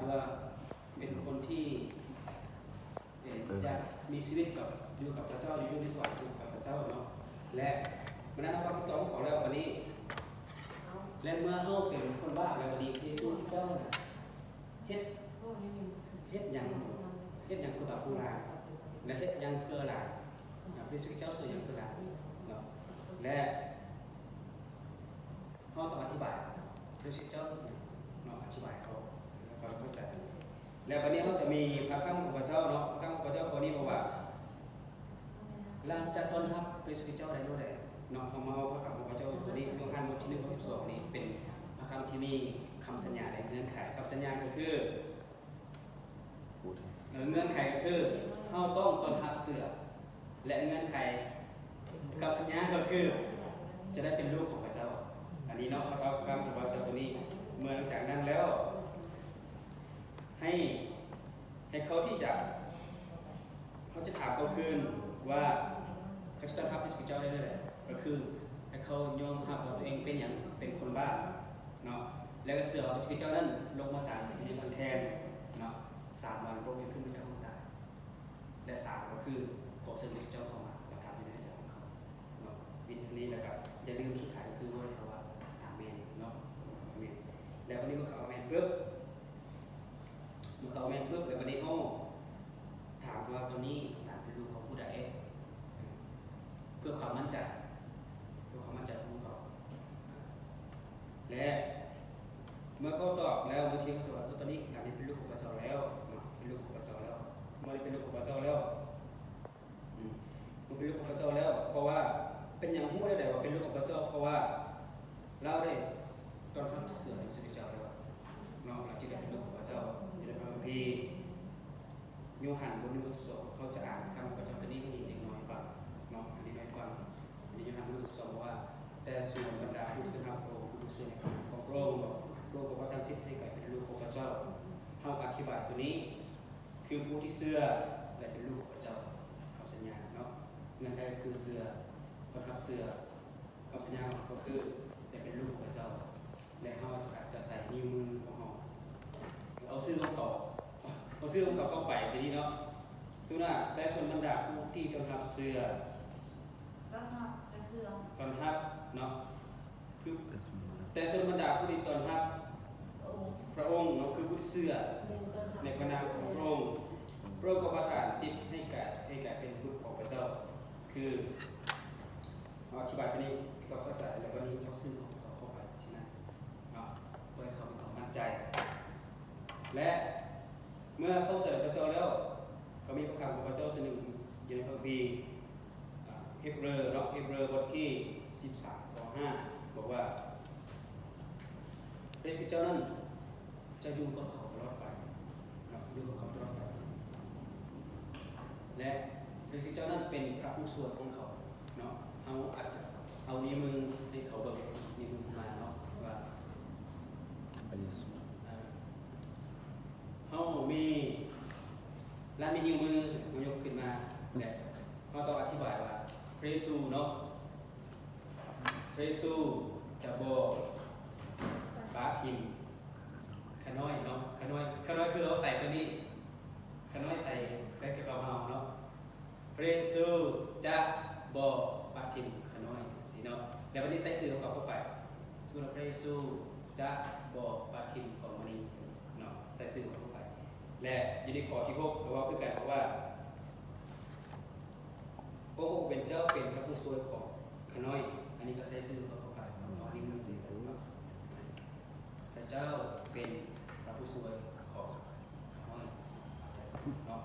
ວ່າເປັນຄົນທີ່ ເອີ ຢາກມີຊີວິດກັບ ຢູ່ກັບພະເຈົ້າ ຢູ່ ຢູ່ໃນສະຫວັນຢູ່ກັບພະເຈົ້າເນາະ ແລະ ເມື່ອນັ້ນເຮົາຟັງຄຳຕອບຂອງເຂົາແລ້ວ ບາດນີ້ ແລະ ເມື່ອເຮົາເປັນຄົນບາບແລ້ວ ບາດນີ້ພະເຢຊູເຈົ້ານະ ເຮັດ ເຮັດຫຍັງ ເຮັດຫຍັງເພື່ອບາບຂອງຫຼານ ແລະ ເຮັດຫຍັງເພື່ອຫຼານ ນະ ພະເຢຊູເຈົ້າຊ່ວຍຫຍັງເພື່ອຫຼານເນາະ ແລະ ເຮົາຕ້ອງອະທິບາຍ ພະເຢຊູເຈົ້າເຮັດຫຍັງເນາະ ອະທິບາຍເຂົາ ໃຫ້ເຂົາເຂົ້າໃຈ ແລ້ວບາດນີ້ເຮົາຈະມີພະຄຳຂອງພະເຈົ້າເນາະ ພະຄຳຂອງພະເຈົ້າຂໍ້ນີ້ບອກວ່າ ຫຼານຈະຕ້ອນຮັບພະເຢຊູຄຣິສເຈົ້າໄດ້ແນວໃດເນາະ ເຮົາມາເອົາພະຄຳຂອງພະເຈົ້າໂຕນີ້ ໂຍຮັນບົດທີໜຶ່ງ ຂໍ້ສິບສອງນີ້ ເປັນພະຄຳທີ່ມີຄຳສັນຍາ ແລະ ເງື່ອນໄຂ ຄຳສັນຍາກໍຄື ເອີ ເງື່ອນໄຂກໍຄື ເຮົາຕ້ອງຕ້ອນຮັບເຊື່ອ ແລະ ເງື່ອນໄຂ ຄຳສັນຍາກໍຄື ຈະໄດ້ເປັນລູກຂອງພະເຈົ້າ ອັນນີ້ເນາະ ພະຄຳຂອງພະເຈົ້າໂຕນີ້ ເມື່ອຫຼັງຈາກນັ້ນແລ້ວ ໃຫ້ ໃຫ້ເຂົາທີ່ຈະ ເຮົາຈະຖາມເຂົາຄືນວ່າ ເຂົາຈະຕ້ອນຮັບພະເຢຊູຄຣິສເຈົ້າໄດ້ແນວໃດ ກໍຄືໃຫ້ເຂົາຍອມຮັບວ່າຕົວເອງເປັນຫຍັງ ເປັນຄົນບາບເນາະ ແລ້ວກໍເຊື່ອວ່າພະເຢຊູຄຣິສເຈົ້ານັ້ນລົງມາຕາຍຢູ່ໃນວັນແທນເນາະ ສາມວັນພະອົງຂຶ້ນມາຈາກຄວາມຕາຍ ແລະ ສາມກໍຄືຂໍເຊີນພະເຈົ້າເຂົ້າມາປະທັບຢູ່ໃນຫົວໃຈຂອງເຂົາເນາະ ວິທີນີ້ ແລ້ວກໍຢ່າລືມສຸດທ້າຍກໍຄືເວົ້າໃຫ້ເຂົາວ່າ ອາເມນເນາະ ອາເມນ ແລ້ວບັດນີ້ເມື່ອເຂົາອາເມນປຶບ ເມື່ອເຂົາອາເມນປຶບ ແລ້ວບັດນີ້ເຮົາຖາມວ່າ ຕອນນີ້ຫຼານເປັນລູກຂອງຜູ້ໃດ? ເພື່ອຄວາມໝັ້ນໃຈ ເພື່ອຄວາມໝັ້ນໃຈຂອງເຂົາ ແລະ ເມື່ອເຂົາຕອບແລ້ວ ບາງທີເຂົາຊິວ່າ ເອີ ຕອນນີ້ຫຼານນີ້ເປັນລູກຂອງພະເຈົ້າແລ້ວເນາະ ເປັນລູກຂອງພະເຈົ້າແລ້ວ ເມື່ອນີ້ເປັນລູກຂອງພະເຈົ້າແລ້ວ ອືມ ເປັນລູກຂອງພະເຈົ້າແລ້ວ ເພາະວ່າ ເປັນຫຍັງຮູ້ໄດ້ໃດວ່າເປັນລູກຂອງພະເຈົ້າ? ເພາະວ່າລາວໄດ້ຕ້ອນຮັບເຊື່ອພະເຢຊູຄຣິສເຈົ້າແລ້ວເນາະ ລາວຈຶ່ງໄດ້ເປັນລູກຂອງພະເຈົ້າ. ຢູ່ໃນພະຄຳພີ ໂຍຮັນບົດໜຶ່ງ ບົດສິບສອງ ເຮົາຈະອ່ານຄຳຂອງພະເຈົ້າໂຕນີ້ໃຫ້ເດັກນ້ອຍຟັງເນາະ ໃຫ້ເດັກນ້ອຍຟັງ. ໃນໂຍຮັນບົດໜຶ່ງ ບົດສິບສອງ ບອກວ່າ ແຕ່ສ່ວນບັນດາຜູ້ທີ່ຮັບພະອົງ ຄືຜູ້ເຊື່ອໃນພະນາມຂອງພະອົງ ພະອົງກໍປະທານສິດໃຫ້ກາຍເປັນລູກຂອງພະເຈົ້າ. ເຮົາອະທິບາຍໂຕນີ້ ຄືຜູ້ທີ່ເຊື່ອ ແລະ ເປັນລູກຂອງພະເຈົ້າ ຄຳສັນຍາເນາະ ເງື່ອນໄຂກໍຄືເຊື່ອ ຕ້ອນຮັບເຊື່ອ ຄຳສັນຍາກໍຄືໄດ້ເປັນລູກຂອງພະເຈົ້າ ແລະ ເຮົາອາດຈະໃສ່ນິ້ວມືຂອງເຮົາ ເອົາຊື່ຂອງເຂົາ ເອົາຊື່ຂອງເຂົາເຂົ້າໄປທີ່ນີ້ເນາະ. ສົມມຸດວ່າ ແຕ່ສ່ວນບັນດາຜູ້ທີ່ຕ້ອນຮັບເຊື່ອ ຕ້ອນຮັບ ແຕ່ເຊື່ອ ຕ້ອນຮັບເນາະ ຄື ແຕ່ສ່ວນບັນດາຜູ້ທີ່ຕ້ອນຮັບພະອົງເນາະ ຄືຜູ້ເຊື່ອໃນພະນາມຂອງພະອົງ ພະອົງກໍປະທານສິດໃຫ້ກາຍ ໃຫ້ກາຍເປັນບຸດຂອງພະເຈົ້າ. ຄື ເຮົາອະທິບາຍໂຕນີ້ໃຫ້ເຂົາເຂົ້າໃຈ ແລ້ວບັດນີ້ເຮົາຊື້ຂອງເຂົາເຂົ້າໄປ ຊີ້ນະເນາະ ເພື່ອໃຫ້ເຂົາມີຄວາມໝັ້ນໃຈ ແລະ ເມື່ອເຂົາເຊື່ອໃນພະເຈົ້າແລ້ວ ກໍມີພະຄຳຂອງພະເຈົ້າໂຕໜຶ່ງຢູ່ໃນພະຄຳພີ ອ່າ ເຮັບເຣີເນາະ ເຮັບເຣີບົດທີສິບສາມ ຂໍ້ຫ້າ ບອກວ່າ ພະເຢຊູຄຣິສເຈົ້ານັ້ນຈະຢູ່ກັບເຂົາຕະຫຼອດໄປເນາະ ຢູ່ກັບເຂົາຕະຫຼອດໄປ ແລະ ພະເຢຊູຄຣິສເຈົ້ານັ້ນເປັນພະຜູ້ຊ່ວຍຂອງເຂົາເນາະ. ເຮົາອາດຈະເອົານິ້ວມືໃຫ້ເຂົາເບິ່ງ ຊີ້ນິ້ວມືຂຶ້ນມາເນາະ ວ່າ ພະເຢຊູ ເອີ ເຮົາມີ ລະມີນິ້ວມື ເຮົາຍົກຂຶ້ນມາ ແລະ ເຮົາຕ້ອງອະທິບາຍວ່າ ພະເຢຊູເນາະ ພະເຢຊູຈະບໍ່ປະຖິ້ມຂະນ້ອຍເນາະ ຂະນ້ອຍ ຂະນ້ອຍຄືເຮົາໃສ່ໂຕນີ້ ຂະນ້ອຍໃສ່ ໃສ່ກັບເຮົາເນາະ ພະເຢຊູຈະບໍ່ປະຖິ້ມຂະນ້ອຍ ຊີ້ເນາະ. ແລ້ວບັດນີ້ໃສ່ຊື່ຂອງເຂົາເຂົ້າໄປ ສົມມຸດວ່າ ພະເຢຊູຈະບໍ່ປະຖິ້ມກອງມະນີເນາະ ໃສ່ຊື່ຂອງເຂົາເຂົ້າໄປ ແລະ ຢູ່ໃນຂໍ້ທີຫົກ ກໍເວົ້າຄືກັນ ເພາະວ່າ ພະອົງຜູ້ເປັນເຈົ້າເປັນພະຜູ້ຊ່ວຍຂອງຂະນ້ອຍ ອັນນີ້ກໍໃສ່ຊື່ເຂົາເຂົ້າໄປເນາະ ເວົ້າໃນເລື່ອງຈິງເນາະ ພະເຈົ້າເປັນພະຜູ້ຊ່ວຍຂອງຂະນ້ອຍ ເນາະ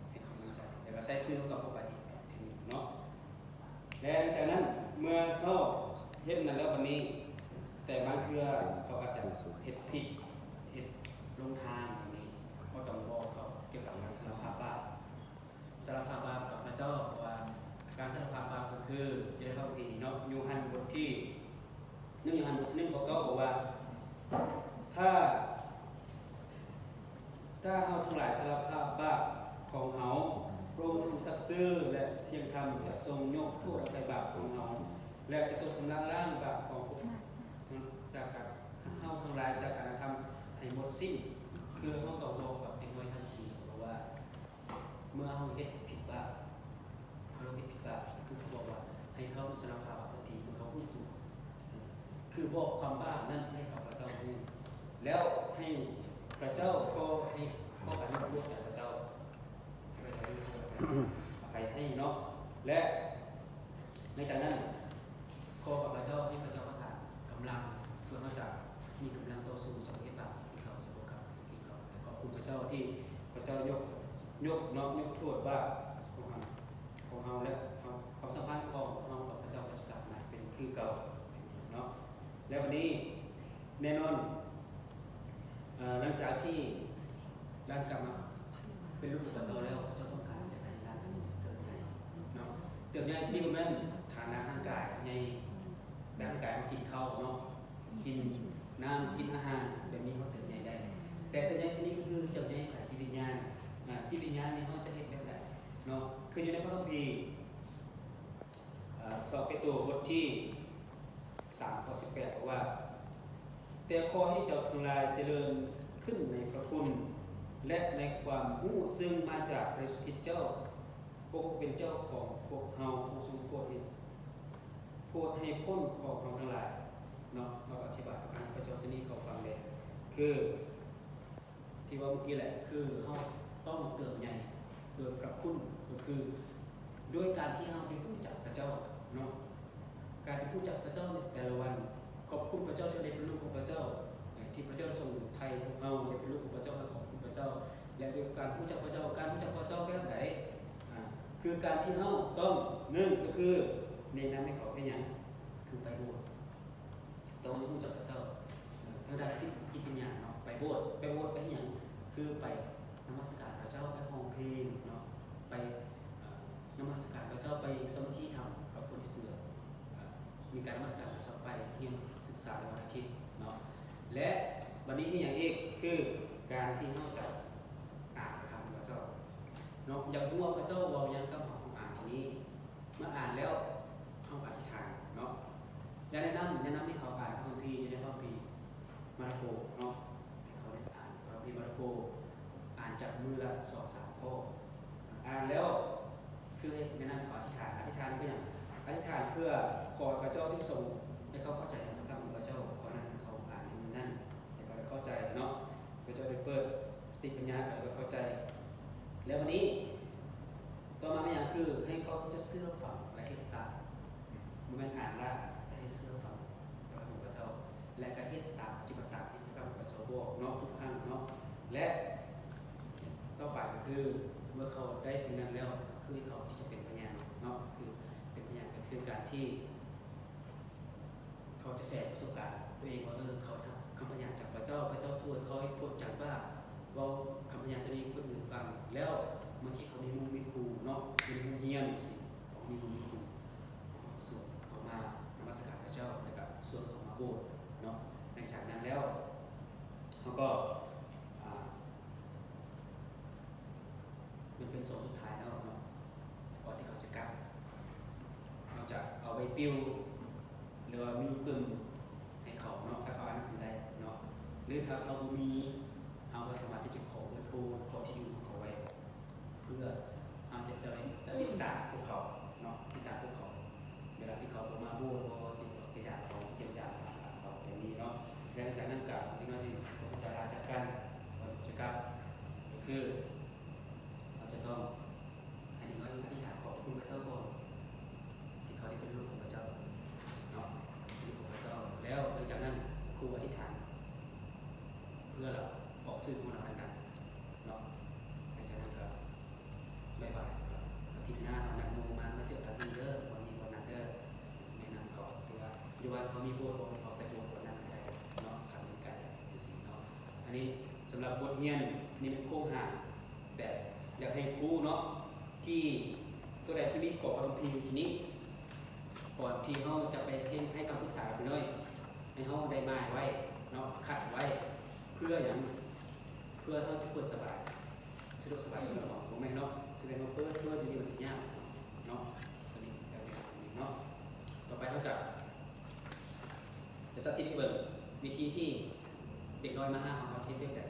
ໃຫ້ຄວາມໝັ້ນໃຈ ແລ້ວກໍໃສ່ຊື່ເຂົາເຂົ້າໄປອີກເນາະ. ແລະ ຫຼັງຈາກນັ້ນ ເມື່ອເຂົາເຮັດນັ້ນແລ້ວ ບັດນີ້ ແຕ່ບາງເທື່ອເຂົາອາດຈະເຮັດຜິດ ເຮັດຫຼົງທາງ ບັດນີ້ ເຮົາຕ້ອງບອກເຂົາກ່ຽວກັບການສາລະພາບບາບ ສາລະພາບບາບກັບພະເຈົ້າ ເພາະວ່າການສາລະພາບບາບກໍຄື ຢູ່ໃນພະຄຳພີເນາະ ໂຍຮັນບົດທີໜຶ່ງ ໂຍຮັນບົດທີໜຶ່ງ ຂໍ້ເກົ້າ ບອກວ່າ ຖ້າ ຖ້າເຮົາທັງຫຼາຍສາລະພາບບາບຂອງເຮົາ, ພະອົງຜູ້ສັດຊື່ ແລະ ທ່ຽງທຳ ຈະຊົງຍົກໂທດອະໄພບາບຂອງເຮົາ ແລະ ຈະຊົງຊຳລະລ້າງບາບຂອງພວກເຮົາ ຈາກການ ເຮົາທັງຫຼາຍຈາກການກະທຳໃຫ້ໝົດສິ້ນ. ຄືເຮົາຕ້ອງບອກກັບເດັກນ້ອຍທັນທີ ເພາະວ່າເມື່ອເຮົາເຮັດຜິດບາບ ເຮົາເຮັດຜິດບາບ ຄືເຂົາບອກວ່າໃຫ້ເຂົາສາລະພາບບາບທັນທີ ເມື່ອເຂົາຮູ້ຕົວ ຄືບອກຄວາມບາບນັ້ນໃຫ້ກັບພະເຈົ້າຮູ້ ແລ້ວໃຫ້ພະເຈົ້າຂໍ ໃຫ້ຂໍການຍົກໂທດຈາກພະເຈົ້າ ໃຫ້ພະເຈົ້າຍົກໂທດ ອະໄພໃຫ້ເນາະ ແລະ ໃນຈາກນັ້ນ ຂໍກັບພະເຈົ້າ ໃຫ້ພະເຈົ້າປະທານກຳລັງ ເພື່ອເຮົາຈະມີກຳລັງຕໍ່ສູ້ ຈະບໍ່ເຮັດບາບອີກ ເຮົາຈະບໍ່ກັບອີກ ເຮົາ ແລະ ຂອບຄຸນພະເຈົ້າທີ່ພະເຈົ້າຍົກ ຍົກເນາະ ຍົກໂທດບາບຂອງເຮົາ ຂອງເຮົາ ແລະ ເຮົາ ຄວາມສຳພັນຂອງເຮົາກັບພະເຈົ້າກໍຈະກັບມາເປັນຄືເກົ່າເນາະ ແລະ ບັດນີ້ ແນ່ນອນ ເອີ ຫຼັງຈາກທີ່ຫຼານກັບມາເປັນລູກຂອງພະເຈົ້າແລ້ວ ພະເຈົ້າຕ້ອງການຢາກໃຫ້ຫຼານເຕີບໃຫຍ່ເນາະ ເຕີບໃຫຍ່ທີ່ບໍ່ແມ່ນຖານະຮ່າງກາຍໃຫຍ່ ແບບຮ່າງກາຍເຮົາກິນເຂົ້າເນາະ ກິນນ້ຳ ກິນອາຫານ ແບບນີ້ເຮົາເຕີບໃຫຍ່ໄດ້ ແຕ່ເຕີບໃຫຍ່ທີ່ນີ້ກໍຄືເຕີບໃຫຍ່ຝ່າຍຈິດວິນຍານ ອາ ຈິດວິນຍານນີ້ເຮົາຈະເຮັດແບບໃດເນາະ ຄືຢູ່ໃນພະຄຳພີ ອາ ສອງເປໂຕ ບົດທີສາມ ຂໍ້ສິບແປດ ບອກວ່າ ແຕ່ຂໍໃຫ້ເຈົ້າທັງຫຼາຍຈະເລີນຂຶ້ນໃນພະຄຸນ ແລະ ໃນຄວາມຮູ້ ຊຶ່ງມາຈາກພະເຢຊູຄຣິດເຈົ້າ ພະອົງເປັນເຈົ້າຂອງພວກເຮົາ ຜູ້ຊົງໂຜດໃຫ້ ໂຜດໃຫ້ຄົນຂອງເຮົາທັງຫຼາຍເນາະ ເຮົາກໍອະທິບາຍຄຳຂອງພະເຈົ້າຕົວນີ້ເຂົາຟັງແດ່ ຄື ທີ່ເວົ້າເມື່ອກີ້ແຫຼະ ຄືເຮົາຕ້ອງເຕີບໃຫຍ່ໂດຍພະຄຸນ ກໍຄືດ້ວຍການທີ່ເຮົາໄດ້ຮູ້ຈັກພະເຈົ້າເນາະ ການໄດ້ຮູ້ຈັກພະເຈົ້າໃນແຕ່ລະວັນ ຂອບຄຸນພະເຈົ້າທີ່ໄດ້ເປັນລູກຂອງພະເຈົ້າ ທີ່ພະເຈົ້າຊົງໄຖ່ພວກເຮົາໄດ້ເປັນລູກຂອງພະເຈົ້າ ແລະ ຂອບຄຸນພະເຈົ້າ ແລະ ດ້ວຍການຮູ້ຈັກພະເຈົ້າ ການຮູ້ຈັກພະເຈົ້າແບບໃດ? ອາ ຄືການທີ່ເຮົາຕ້ອງ ໜຶ່ງ ກໍຄືແນະນຳໃຫ້ເຂົາເຮັດຫຍັງ? ຄືໄປໂບດ. ຕ້ອງຮູ້ຈັກພະເຈົ້າ ເອີ ທາງດ້ານຈິດ ຈິດວິນຍານເນາະ ໄປໂບດ ໄປໂບດໄປເຮັດຫຍັງ? ຄືໄປນະມັດສະການພະເຈົ້າ ໄປຮ້ອງເພງເນາະ ໄປ ເອີ ນະມັດສະການພະເຈົ້າ ໄປສາມັກຄີທຳກັບຄົນທີ່ເຊື່ອ ເອີ ມີການນະມັດສະການພະເຈົ້າ ໄປຮຽນສຶກສາໃນວັນອາທິດເນາະ ແລະ ບັດນີ້ເຮັດຫຍັງອີກ? ຄືການທີ່ເຮົາຈະອ່ານພະຄຳຂອງພະເຈົ້າເນາະ ຢາກຮູ້ວ່າພະເຈົ້າເວົ້າຫຍັງກັບເຮົາ ເຮົາອ່ານຕົງນີ້ ເມື່ອອ່ານແລ້ວເຮົາອະທິຖານເນາະ ຢາກແນະນຳ ແນະນຳໃຫ້ເຂົາອ່ານພະຄຳພີຢູ່ໃນພະຄຳພີມາລະໂກເນາະ ໃຫ້ເຂົາໄດ້ອ່ານພະຄຳພີມາລະໂກ ອ່ານຈັກມື້ລະສອງສາມຂໍ້ ອ່ານແລ້ວຄືໃຫ້ແນະນຳເຂົາອະທິຖານ ອະທິຖານເພື່ອຫຍັງ? ອະທິຖານເພື່ອຂໍພະເຈົ້າທີ່ຊົງໃຫ້ເຂົາເຂົ້າໃຈໃນພະຄຳຂອງພະເຈົ້າ ຂໍນັ້ນເຂົາອ່ານໃນມື້ນັ້ນ ໃຫ້ເຂົາໄດ້ເຂົ້າໃຈເນາະ ພະເຈົ້າໄດ້ເປີດສະຕິປັນຍາໃຫ້ເຂົາໄດ້ເຂົ້າໃຈ ແລ້ວບັດນີ້ ຕໍ່ມາແມ່ນຫຍັງ? ຄືໃຫ້ເຂົາທີ່ຈະເຊື່ອຟັງ ແລະ ເຮັດຕາມ ບໍ່ແມ່ນອ່ານລະ ແຕ່ໃຫ້ເຊື່ອຟັງພະຄຳຂອງພະເຈົ້າ ແລະ ກະເຮັດຕາມ ປະຕິບັດຕາມທີ່ພະຄຳຂອງພະເຈົ້າບອກເນາະ ທຸກຄັ້ງເນາະ ແລະ ຕໍ່ໄປກໍຄື ເມື່ອເຂົາໄດ້ສິ່ງນັ້ນແລ້ວ ຄືເຂົາທີ່ຈະເປັນພະຍານເນາະ ຄືເປັນພະຍານ ກໍຄືການທີ່ ເຂົາຈະແຊປະສົບການຕົວເອງວ່າ ເອີ ເຂົາຮັບຄຳພະຍານຈາກພະເຈົ້າ, ພະເຈົ້າຊ່ວຍເຂົາໃຫ້ພົ້ນຈາກບາບ, ເວົ້າຄຳພະຍານຕົວນີ້ໃຫ້ຄົນອື່ນຟັງ, ແລ້ວບາງທີເຂົາມີໝູ່ມີຄູ່ເນາະ, ຢູ່ໃນໂຮງຮຽນຈັ່ງຊີ້, ເຂົາມີໝູ່ມີຄູ່, ເຂົາກໍຊວນເຂົາມານະມັດສະການພະເຈົ້າ, ແລ້ວກໍຊວນເຂົາມາໂບດເນາະ. ຫຼັງຈາກນັ້ນແລ້ວ ເຮົາກໍ ອ່າ ມັນເປັນຊ່ວງສຸດທ້າຍແລ້ວເນາະ ກ່ອນທີ່ເຂົາຈະກັບ, ເຮົາຈະເອົາໃບປິວ ຫຼືວ່າມີປຶ້ມໃຫ້ເຂົາເນາະ ຖ້າເຂົາອ່ານໜັງສືໄດ້ເນາະ ຫຼືຖ້າເຮົາບໍ່ມີ ເຮົາກໍສາມາດທີ່ຈະຂໍເບີໂທ ຂໍທີ່ຢູ່ຂອງເຂົາໄວ້ ເພື່ອເຮົາຈະ ຈະໄດ້ ຈະຕິດຕາມພວກເຂົາເນາະ ຕິດຕາມພວກເຂົາ ເວລາທີ່ເຂົາບໍ່ມາໂບດ ບໍ່ຊິໄປຢາມເຂົາ ຢ້ຽມຢາມເຂົາ ແບບນີ້ເນາະ. ແລ້ວຈາກນັ້ນກໍເດັກນ້ອຍທີ່ພວກເຈົ້າລາຈາກກັນ ກ່ອນທີ່ຈະກັບ ກໍຄື ເຮົາຈະຕ້ອງໃຫ້ເດັກນ້ອຍອະທິຖານຂອບພະຄຸນພະເຈົ້າກ່ອນ ທີ່ເຂົາໄດ້ເປັນລູກຂອງພະເຈົ້າເນາະ ເປັນລູກຂອງພະເຈົ້າ. ແລ້ວຫຼັງຈາກນັ້ນຄູອະທິຖານເພື່ອລາວ ບອກຊື່ຂອງລາວໃຫ້ກັນເນາະ. ຫຼັງຈາກນັ້ນກໍບາຍບາຍ ອາທິດໜ້າເຮົານັດໝູ່ມາ ມາເຈີກັນອີກເດີ ວັນນີ້ວັນນັ້ນເດີ ແນະນຳເຂົາ ຫຼືວ່າຢູ່ບ້ານເຂົາມີໂບດບໍ່ ເຮົາໄປໂບດວັນນັ້ນກໍໄດ້ເນາະ ຄັນມັນໄກຈັ່ງຊີ້ເນາະ. ອັນນີ້ສຳລັບບົດຮຽນ ນີ້ແມ່ນໂຄງຮ່າງ ແບບຢາກໃຫ້ຄູເນາະ ທີ່ຕົວໃດທີ່ມີຂໍ້ຄຳພີຢູ່ທີ່ນີ້ ກ່ອນທີ່ເຮົາຈະໄປເຮັດ ໃຫ້ຄຳປຶກສາກັບເດັກນ້ອຍ ໃຫ້ເຮົາໄດ້ໝາຍໄວ້ເນາະ ຄັດໄວ້ ເພື່ອຫຍັງ? ເພື່ອເຮົາຈະເປີດສະບາຍ ສະດວກສະບາຍສຳລັບເຮົາ ບໍ່ແມ່ນເນາະ ຊິແມ່ນວ່າເປີດ ເປີດຢູ່ນີ້ມັນຊິຍາກເນາະ ຕົວນີ້ແບບນີ້ເນາະ. ຕໍ່ໄປເຮົາຈະ ຈະສາທິດໃຫ້ເບິ່ງວິທີທີ່ເດັກນ້ອຍມາຫາເຮົາ ເຮົາເຮັດແບບໃດ